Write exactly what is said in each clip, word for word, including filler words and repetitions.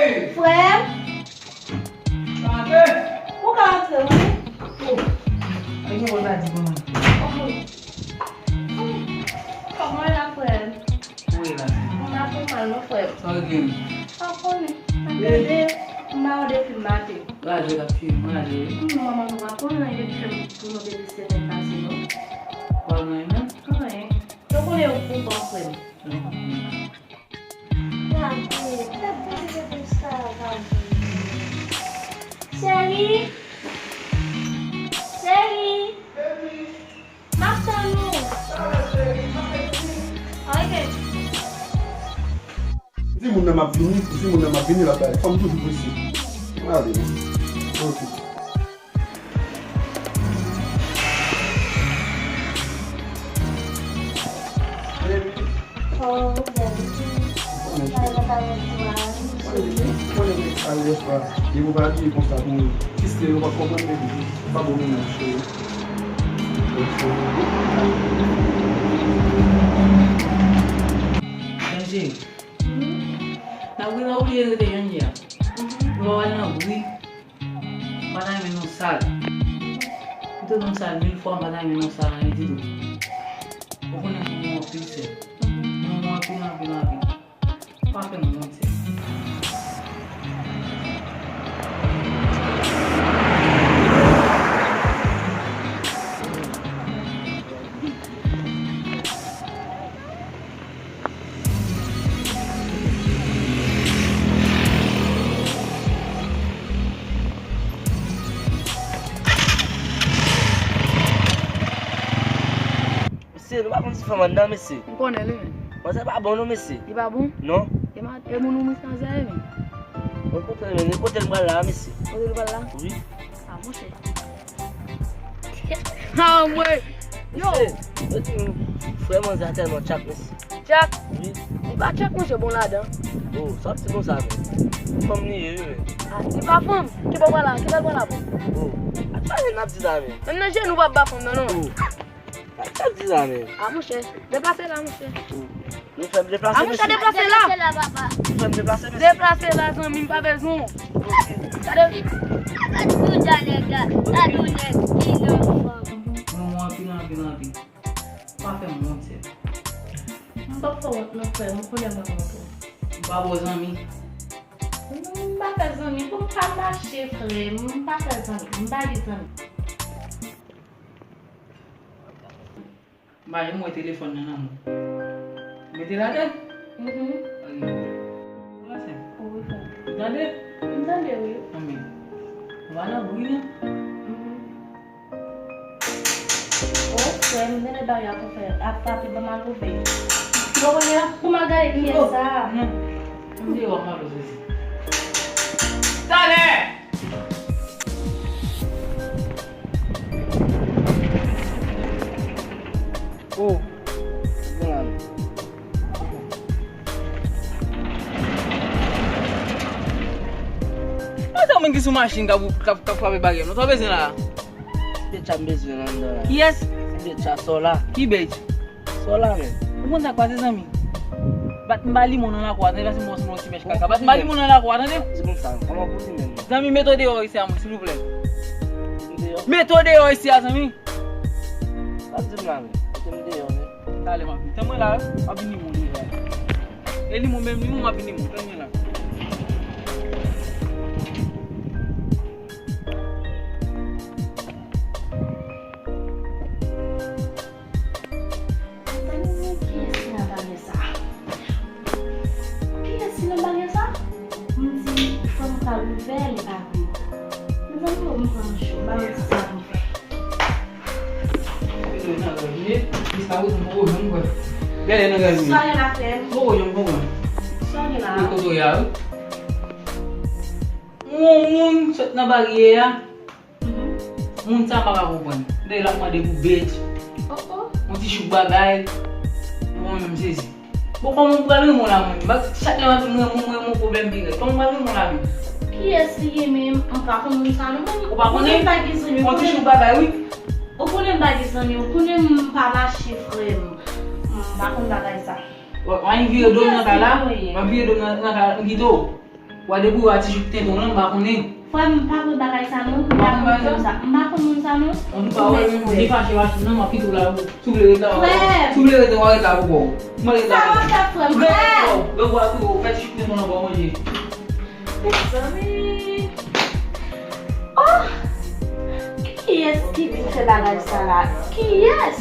Frè m. Ou ka antre, wi. Oh. Ay, gen wòl la di pou mwen. Kòman w ye la, frè m? Ou ye la? Mwen pa fè mal non, frè m. Sa w gen? Pa konnen. Mwen tande, m pa gade fim maten. Raje k ap fim, raje. Manman nou pa konnen anyen depi fè pou nou depi semèn pase non. Pa gen anyen? Anyen. Yo konnen yo kontan, frè m. Non. Gade, gade bebe sa, gade. Cheri. Cheri. M ap tann ou. Ok. Di moun nan m ap vini, di moun nan m ap vini, l ap bay. Fanm toujou prese. M ale non. Ok. Danje. Nan bri nan ou bliye rete jodi a. Ou pa wè nan bri. M pa ta renmen nou sal. M te nou sal mil fwa, m pa ta renmen nou sal anyen ditou. Ou konnen m renmen w anpil, sè. M renmen w anpil, anpil, anpil. Pa fè m wont, sè. Mesye, nou pa konn ti fanm anndan, mesye. M konnen li menm. Manzè pa bon non, mesye. Li pa bon? Non. E ma-, e moun ou misye a ye menm? Mwen kote l menm, e kote l pral la, mesye. Kote l pral la? Wi. Ah, monchè. Ah, mwen. Yo. Mesye, yo di nou, frè manzè a tèlman tchak, mesye. Tchak? Wi. Li pa tchak, monchè, bon ladan. Oh, sa w ap di konsa menm? Fanm li ye, wi, menm. Ah, li pa fanm? Ki bò pral la? Ki bò pral la, bon? Oh, a tchak n ap di sa menm. Menm nan jenou w ap ba fanm nan, non. Oh. Sa w ap di la menm? Ah, monchè, deplase la, monchè. Nou fè m deplase, mesye. Ah, monchè, deplase la. Deplase la, papa. Nou fè m deplase, mesye. Deplase la, zanmi, m pa bezwen w. Gade. Gade bouda nèg la. Gade yon nèg ki nan fanm. Mwen, mwen, anpil, anpil, anpil. Pa fè m wont, sè. M p ap fè w wont, non, frè m. Ou konnen mwen wont ou. M pa ba w zanmi. M pa fè zanmi. Pou m pa mache, frè m. M pa fè zanmi. M pa gen zanmi. M pa janm wè telefòn nan nan men w. Mete ladann. Mhm. Ou kòmanse? Wi, frè. Ou tande? M tande, wi. Anben. Ou pa nan bri, non? Mhm. O, frè m, tande bagay la pou fè. Ap frape, ban m al ouvè. Bon, kounye a, pou m al gade kiyès sa. Non. M deyò, m al ouvè. Talè! Oh, bon la menm. Mwen se ou menm ki sou machin k ap, k ap, k ap frape baryè m nan. Sa w bezwen la? Ti bèt sa m bezwen anndan la. Kiyès? Ti bèt sa, Sòla. Ki bèt? Sòla menm. Ou konn sa k pase, zanmi? Bat m ba limon nan lakou a, tande, pase m ba w ti mèch kaka. Bat m ba limon nan lakou a, tande? Di konsa, kòman pou li menm? Zanmi, mete w deyò isi a, mwen, silvouplè. Mete m deyò? Mete w deyò isi a, zanmi. Sa w ap di m la menm? Mete m deyò menm. Talè m ap vin. Tann mwen la, wi. M ap vin limon deja. E limon menm, limon m ap vin limon. Tann mwen la. Antann mwen, kiyès ki nan bagay sa? Kiyès ki nan bagay sa? M di, fò m ka ouvè, li pa vle. Mezanmi, yo, m pran jou, m pa wè ki sa pou m fè. Gade nan gaz mwen. Sa gen la, frè m? Poko janm konprann. Sa gen la? Kote w ye a, wi. Yon moun sot nan baryè a. Mhm. Moun sa m pa ka konprann. Dayè l ap mande pou bèt. Oh, oh. Yon ti chouk bagay. Mwen menm sezi. Bon, kòman m pral renmen w la, mwen? Chak lè m ap di m renmen w, mwen renmen w, pwoblèm pi rèd. Kòman m pral renmen w la menm? Kiyès li ye menm? M pa konn moun sa non, mwen. Ou pa konnen? Ou konnen m pa gen zanmi. Yon ti chouk bagay, wi. Ou konnen m pa gen zanmi, ou konnen m pa mache, frè m. M pa konn bagay sa. W ap vire do m nan kay la, w ap vire do m nan, nan kay la, m kite w. W a debouye w a ti jouk tenten w lan, m pa konnen. Frè m, pa pran bagay sa non. M pa konn moun sa. M pa konn moun sa non. Antouka, wè, menm li fache machin nan, m ap kite w la. Si w vle ret la, w a ret la. Si w vle ret, w a ret la pou kò w. Mwen ret la. Sa w ap fè, frè m? Frè m! Lè w a tou, fè ti jouk tenten w lan, ba w manje. Mezanmi. Oh! Kiyès ki vin fè bagay sa la? Kiyès?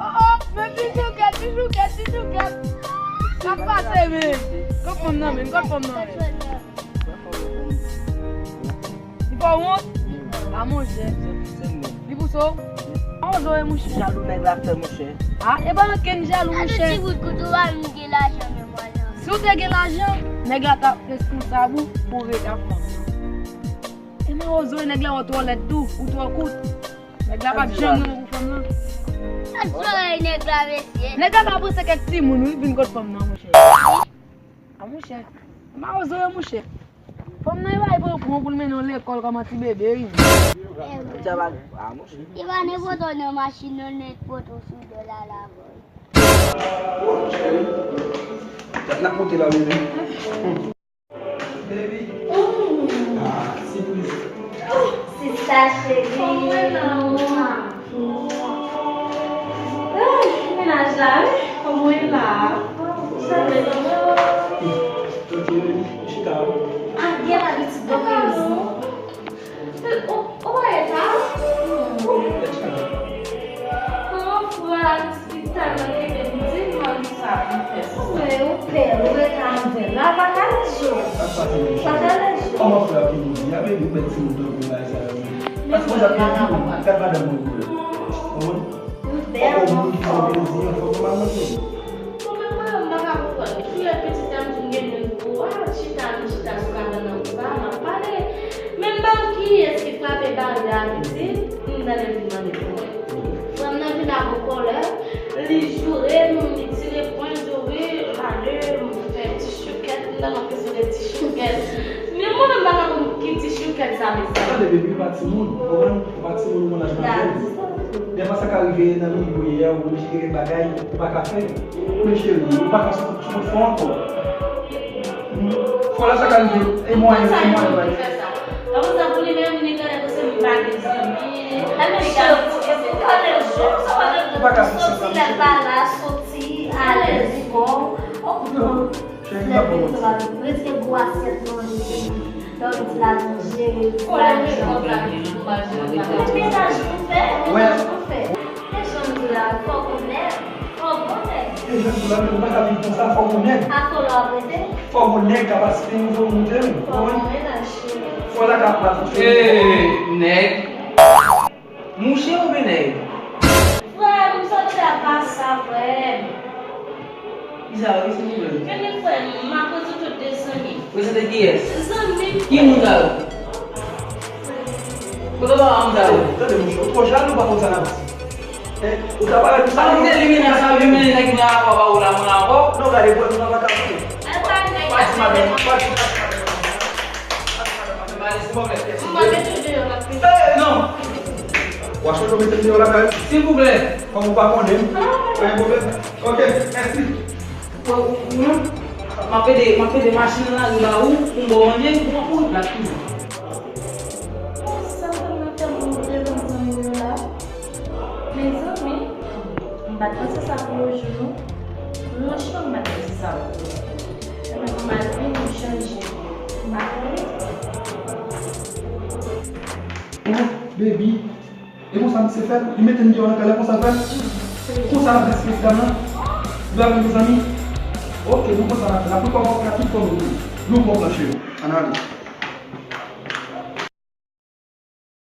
Oh, men ti choukèt, ti choukèt, ti choukèt. Sa k pase, men? Kot fanm nan, men? Kot fanm nan, men? Li fè w wont? A, monchè. Li pouse w? A, w jalou, monchè. Jalou nèg la fè, monchè. A, e pa ankenn jalou, monchè. Gade ti bout kout ou a, m gen lajan, men mwen la. Si w te gen lajan, nèg la t ap responsab ou pou rega fanm nan. E mawozo, nèg la wè w twò lèd tou, ou twò kout. Nèg la p ap janm renmen pou fanm nan. Sa k fè nèg la, mesye? Nèg la pa panse kèk timoun, wi, vin kot fanm nan, monchè. A, monchè. Mawozo yo, monchè. Fanm nan, e pa li pran pran pou l mennen w lekòl kòman ti bebe, wi. Li pa nenpòt nan machin nan, nenpòt sou do la, la, boy. Cheri, dat n ap monte la, wi, men. Baby. Ah, sipriz. Sista cheri. Ay, mennaj la, wi. Kòman w ye la? Sa va? Ok, baby. Chita. Ah, gen labitid de prezan. Ou, ou pa ye sa? Kòman frè a ti pitit sa nan kenbe m di m sa pou m fè sa? Mwen, ou pè, ou ret anvè l. La pa ka lèz yo. Pa ka lèz yo. Kòman frè a ki mouri a, baby, ou mèt timoun tankou bagay sa yo. Paske mwen ap gen timoun, gad madanm mwen pou mwen. Konprann? Fòk ou mouri pou mwen plezi, fòk ou pa manje. Bon, men mwen, m pa ka konprann. Kilè pitit la m di m gen moun pou, ah, chita, nou chita sou kabann nan konsa, m ap pale. Men m pa konn kiyès ki frape baryè a, pitit, m tande l vin mande pou mwen. Frè m nan vin ak yon kòlè, li joure m, li tire pwen, li di, wi, ale, m fè ti choukèt, m tande yon kesyon de ti choukèt. Men mwen menm, m pa ka konn ki ti choukèt sa, mezanmi. Tande, baby, ou pa timoun, ou konprann? Ou pa timoun, ou nan laj matirite. Dèfwa sa ka rive nan mitan ou ye a, ou oblije gen kèk bagay ou pa ka fè. Men cheri, ou pa ka sou, sou kout fò ankò. Hmm. Fò la sa ka rive, e mwayen, e mwayen bagay. Kòman sa pou li menm, li genlè panse m pa gen zanmi. Enben cheri, ou pa ka fè sa, soti lè pa la, soti alèz kò w. Cheri, pa pran manti. Retire gwo asyèt manje. Lè w di la manje, di la manje. Men mennaj pou fè, mennaj pou fè. E jan m di la, fòk ou nèg, fòk ou nèg. E jan m di la, men ou pa ka viv konsa, fòk ou nèg. Atò lè w ap rete? Fòk ou nèg, kapasite ou fòk ou monte, ou konprann? Fòk ou mennaj, cheri. Fò la ka pran. Ee, nèg. Mouche oubyen nèg? Frè m, sòti la pa sa, frè m. Kisa yo, kisa yo, frè m? Men frè m, m ap prezante w de zanmi. Prezante kiyès? Zanmi m. Ki moun sa yo? Kote w pa moun sa yo? Tande, mouche, ou twò jalou, ou pa konn sa n ap di. Hein? Ou ta pale pou sa. Sa se li mennen sa, li mennen nèg nan akò, pa ou la, mwen akò. Non, gade, frè m, nou pa ka konnen. Al pa nèg. Pa di madanm, pa di, pa di madanm. Pa di madanm. M ap mete w deyò, m ap mete w deyò. Eh, non! W a chanje w mete m deyò lakay ou? Silvouplè. Kòm ou pa konnen m, pa gen pwoblèm. Ok, mèsi. Bon, non. M ap ede, m ap ede machin nan lari ba ou, pou m ba w manje, pou w kouri plat toujou. Sa fè m nan tèlman devan zanmi yo la. Mezanmi, m pa t panse sa pou yon jou, non. Franchman, m pa t panse sa pou yon jou. Ebyen, m al vin, m chanje. M pa konnen. Oh, baby. E konsa misye fè? Li mete n deyò nan kay la konsa frè m? Konsa l ap respekte dam nan? Li pa vle mezanmi? Ok, nou konsa n ap fè. N ap pran kòb la tout fò nou vle. Nou pran plan cheri. Ann ale.